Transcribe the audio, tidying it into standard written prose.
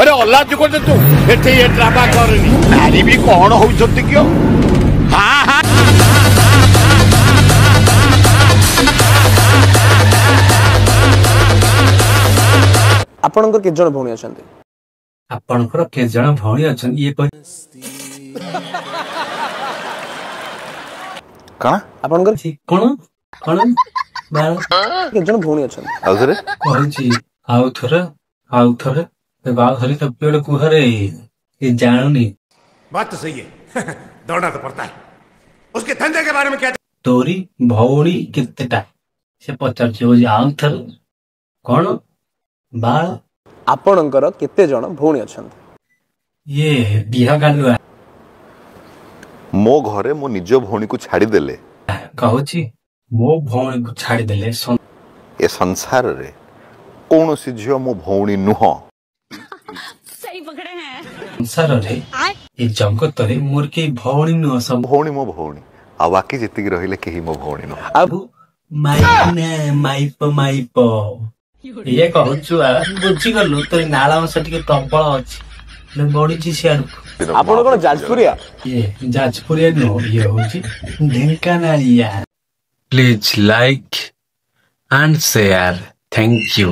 ଆରେ ଅଲାଜୁକ ତୁ ଏଠି ଏ ଡ୍ରାମା କରନି। ନାରୀ ବି କଣ ହଉଛନ୍ତି କି? ହଁ ହଁ। ଆପଣଙ୍କର କେତେ ଜଣ ଭଉଣୀ ଅଛନ୍ତି? ଆପଣଙ୍କର କେତେ ଜଣ ଭଉଣୀ ଅଛନ୍ତି, ଇଏ କହି କଣ? ଆପଣଙ୍କର କଣ କଣ ବାଳ କେତେ ଜଣ ଭଉଣୀ ଅଛନ୍ତି? ଆଉ ଥରେ କହୁଛି, ଆଉ ଥରେ, ଆଉ ଥରେ ବାଳ ଧରି ତାକୁ ଗୋଟେ କୁହରେ, ଏ ଜାଣୁନି। बात तो सही है, दौड़ना तो पड़ता है उसके धंधे के बारे में। क्या ତୋରି ଭଉଣୀ କେତେଟା ସେ ପଚାରୁଛି, କହୁଛି ଆଉ ଥରେ କଣ ବାଳ। ଆପଣଙ୍କର କେତେ ଜଣ ଭଉଣୀ ଅଛନ୍ତି? ଇଏ ବିହ ଗାଲୁଆ। ମୋ ଘରେ ମୋ ନିଜ ଭଉଣୀକୁ ଛାଡ଼ିଦେଲେ, କହୁଛି ମୋ ଭଉଣୀକୁ ଛାଡ଼ିଦେଲେ ଏ ସଂସାରରେ କୌଣସି ଝିଅ ମୋ ଭଉଣୀ ନୁହଁ। ସଂସାରରେ, ଏ ଜଗତରେ ମୋର କେହି ଭଉଣୀ ନୁହଁ। ସବୁ ଭଉଣୀ ମୋ ଭଉଣୀ, ଆଉ ବାକି ଯେତିକି ରହିଲେ କେହି ମୋ ଭଉଣୀ ନୁହଁ। ଆଉ ମାଇପ ମାଇପ ମାଇପ ଇଏ କହୁଛୁ, ବୁଝିଗଲୁ, ତୋର ନାଳ ଅଂଶ ଟିକେ ପ୍ରବଳ ଅଛି, ବଢିଛି ସିଆଡକୁ। ଆପଣ କଣ ଯାଜପୁରିଆ? ଇଏ ଯାଜପୁରିଆ ନୁହଁ, ଇଏ ହଉଛି ଢେଙ୍କାନାଳିଆ। Please like and share, thank you.